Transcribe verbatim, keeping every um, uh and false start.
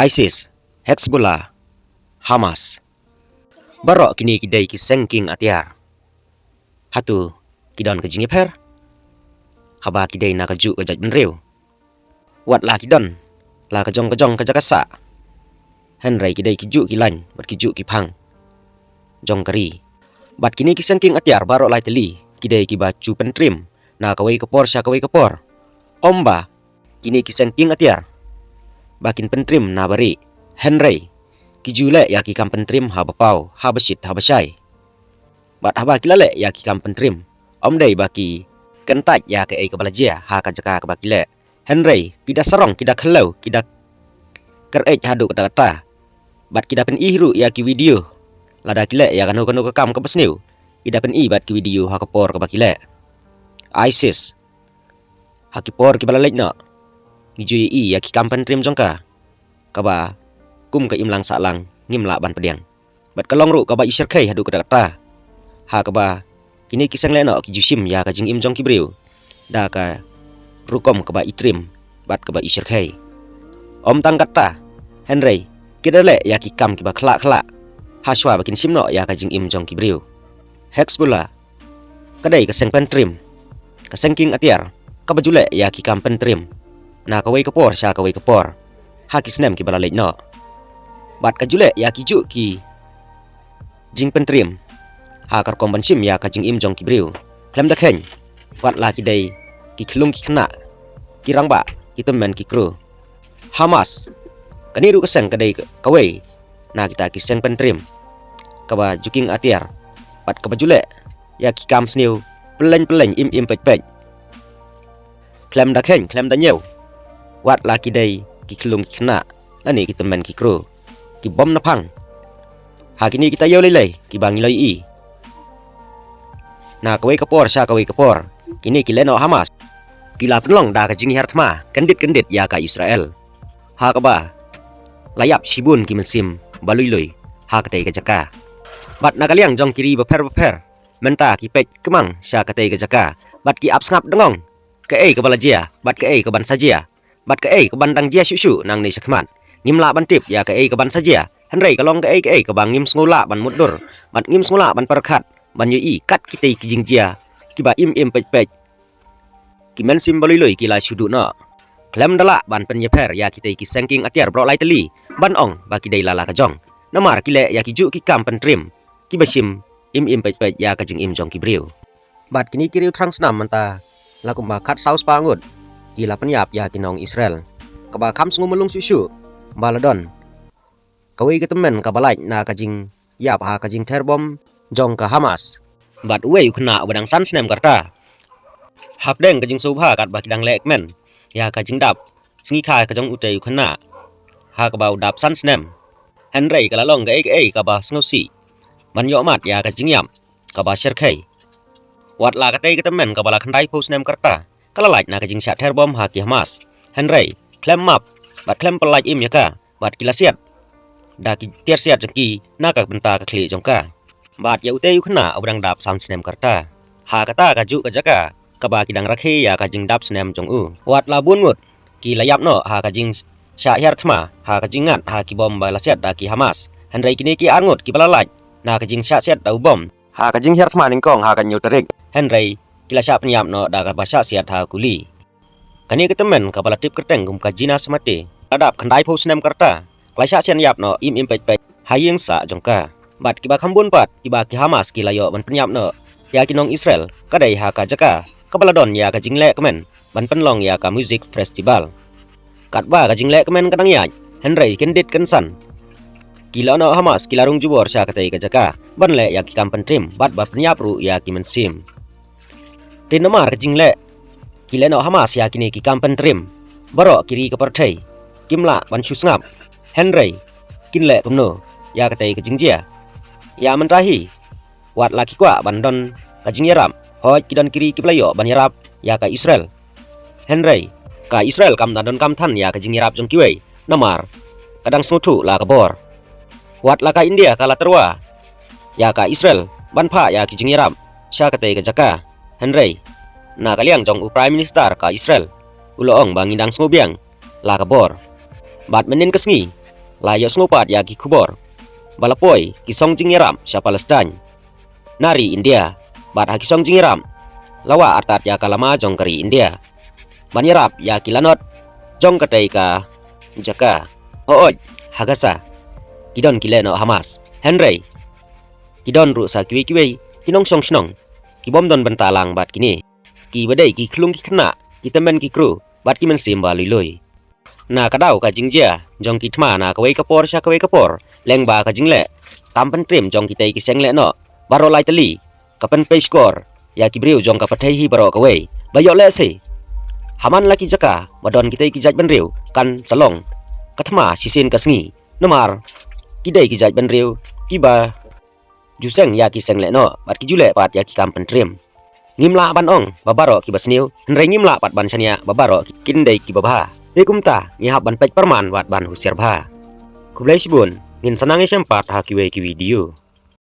ISIS, Hezbollah, Hamas. Baroh kine ki dei ki seng kieng atiar. Hato ki don ka jingïapher? Haba ki dei na kajuh ka jaitbynriew. Wat la ki don la ka jong ka jong ka jaka sah. Hynrei ki dei kijuh ki lain bad kijuh ki phang jong ka ri. Bad kine ki seng kieng atiar baroh lai tylli ki dei kiba ju pyntrim na kawei ka por sha kawei ka por. Ym ba kine ki seng kieng atiar ba kin pyntrim na barieh. Hynrei ki ju leh ïa ki kam pyntrim haba paw, haba shit, haba shai. Bad haba ki la leh ïa ki kam pyntrim, ym dei ba ki kyntait ïa kaei kaba la jia ha ka jaka kaba ki leh. Hynrei ki da sarong, ki da khlaw, ki da kyreit haduh katta katta. Bad ki da pyni ruh ïa ki video. Lada ki leh ïa kano kano ka kam kaba sniew, ki da pyni bad ki video ha ka por kaba ki leh. ISIS, ha ki por kiba la leit noh, ngi ju ïohi ïa ki kam pyntrim jong ka, kaba kum ka imlang sahlang ngim lah ban pdiang. Bad ka long ruh kaba i shyrkhei haduh katta katta. Ha kaba kine ki seng lehnoh ki ju shim ïa ka jingim jong ki briew da ka rukom kaba i trim bad kaba i shyrkhei. Ym tang katta, hynrei ki da leh ïa ki kam kiba khlak khlak ha shuwa ba kin shim noh ïa ka jingim jong ki briew. Hezbollah ka dei ka seng pyntrim, ka seng kieng atiar kaba ju leh ïa ki kam pyntrim na kawei ka por sha kawei ka por ha ki snem kiba la leit noh. Bad ka ju leh ïa kijuh ki jingpyntrim ha ka rukom ban shim ïa ka jingim jong ki briew. Khlem da kheiñ, wat la ki dei ki khyllung ki khynnah, ki rangbah, ki tymmen ki crew. Hamas, kane ruh ka seng ka dei kawei na kita ki seng pyntrim kaba ju kieng atiar bad kaba ju leh ïa ki kam sniew pylleng pylleng, im im peit peit. Khlem da kheiñ, khlem da ñiew, wat la ki dei ki khyllung ki khynnah lane ki tymmen ki crew, ki bym na phang. Ha kine ki taïew lei lei kiba ngi la ïohi, na kawei ka por sha kawei ka por, kine ki lehnoh Hamas ki la pynlong da ka jinghiar thma kyndit kyndit ïa ka Israel, ha kaba la ïap shibun ki mynsiem ba lui lui ha katei ka jaka. Bad na ka liang jong ki ri bapher bapher mynta ki peit kmang sha katei ka jaka bad ki ap sngap dngong kaei kaba la jia bad kaei kaban sa jia bad kaei kaban dang jia shuh shuh nangne shakhmat. Ngim lah ban tip ïa kaei kaban sa jia, hynrei ka long kaei kaei kaba ngim sngew lah ban mutdur bad ngim sngew lah ban pyrkhat ban ïohi kat kitei ki jingjia kiba im im peit peit. Ki mynsiem ba lui lui ki la shu duh noh. Khlem da lah ban pynïapher ïa kitei ki seng kieng atiar baroh lai tylli ban ong ba ki dei la la ka jong, namar ki leh ïa kijuh ki kam pyntrim kiba shim im im peit peit ïa ka jingim jong ki briew. Bad kine ki riew thrang snam mynta la kumba khatsaw spah ngut ki la pynïap ïa ki nong Israel, kaba kham sngew mulung shuh shuh ba la don kawei ka tymmen kaba lait na ka jingïap ha ka jingther bom jong ka Hamas. Bad uwei u khynnah uba dang san snem ka rta, hapdeng ka jingsngewbha katba ki dang lehkmen ïa ka jingdap sngi kha ka jong utei u khynnah ha kaba u dap san snem, hynrei ka la long kaei kaei kaba sngewsih ban ïohmat ïa ka jingïap kaba shyrkhei. Wat la katei ka tymmen kaba la khyndaiphew snem ka rta ka la lait na ka jingshah ther bom ha ki Hamas, hynrei khlem map bad khlem pyllait im ïa ka, bad ki la siat da ki tiar siat jong ki na ka bynta ka khlieh jong ka. Bad ïa utei u khynnah uba dang dap san snem ka rta, ha kata kajuh ka jaka kaba ki dang rakhe ïa ka jingdap snem jong u, wat la bun ngut ki la ïap noh ha ka jingshah hiar thma ha ka jingngat ha ki bom ba la siat da ki Hamas, hynrei kine ki ar ngut kiba la lait na ka jingshah siat da u bom ha ka jinghiar thma nyngkong ha ka hynñiew tarik, hynrei ki la shah pynïap noh da kaba shah siat ha kuli. Kane ka tymmen kaba la tip kyrteng kum ka Jina Smate, la dap khyndaiphew snem ka rta, ka la shah siat ïap noh im im peit peit ha ïing sah jong ka. Bad kiba kham bun pat kiba ki Hamas ki la ïoh ban pynïap noh ïa ki nong Israel ka dei ha ka jaka kaba la don ïa ka jinglehkmen ban pynlong ïa ka music festival. Katba ka jinglehkmen ka dang ïaid, hynrei kyndit kynsan, ki lehnoh Hamas ki la rung jubor sha katei ka jaka ban leh ïa ki kam pyntrim bad ba pynïap ruh ïa ki mynsiem. Te namar ka jingleh ki lehnoh Hamas ïa kine ki kam pyntrim, baroh ki ri ka pyrthei kim lah ban shu sngap, hynrei kin leh kumno ïa katei ka jingjia? Ïa mynta hi, wat la ki kwah ban don ka jingïarap, hooid ki don ki ri kiba la ïoh ban ïarap ïa ka Israel, hynrei ka Israel kam da donkam than ïa ka jingïarap jong kiwei, namar ka dang sngewthuh la ka bor. Wat la ka India ka la tyrwa ïa ka Israel ban phah ïa ki jingïarap sha katei ka jaka, hynrei na ka liang jong u Prime Minister ka Israel u la ong ba ngi dang sngewbiang la ka bor. Bad mynnin ka sngi La ïohsngew pat ïa ki khubor ba la poi ki song jingïarap sha Palestine na ri India, bad ha ki song jingïarap la wah artat ïa ka lama jong ka ri India ban ïarap ïa ki lanot jong katei ka jaka. Hooid, ha Gaza ki don ki lehnoh Hamas, hynrei ki don ruh sa kiwei kiwei ki nongshong shnong ki bym don bynta lang bad kine, kiba dei ki khyllung ki khynnah, ki tymmen ki kru bad ki mynsiem ba lui lui. Na ka daw ka jingjia jong ki thma na kawei ka por sha kawei ka por, lyngba ka jingleh kam pyntriem jong kitei ki seng lehnoh, baroh lai tylli ka pynpei shkor ïa ki briew jong ka pyrthei hi baroh kawei ba ïoh lehse ha man la ki jaka ba don kitei ki jaitbynriew kan sa long ka thma shisien ka sngi, namar ki dei ki jaitbynriew kiba ju seng ïa ki seng lehnoh bad ki ju leh pat ïa ki kam pyntriem. Ngim lah ban ong ba baroh kiba sniew, hynrei ngim lah pat ban shaniah ba baroh ki, kin dei kiba bha. Te kumta ngi hap ban peit pyrman bad ban husiar bha. Khublei shibun, ngin sa nang ïashem pat ha kiwei ki video.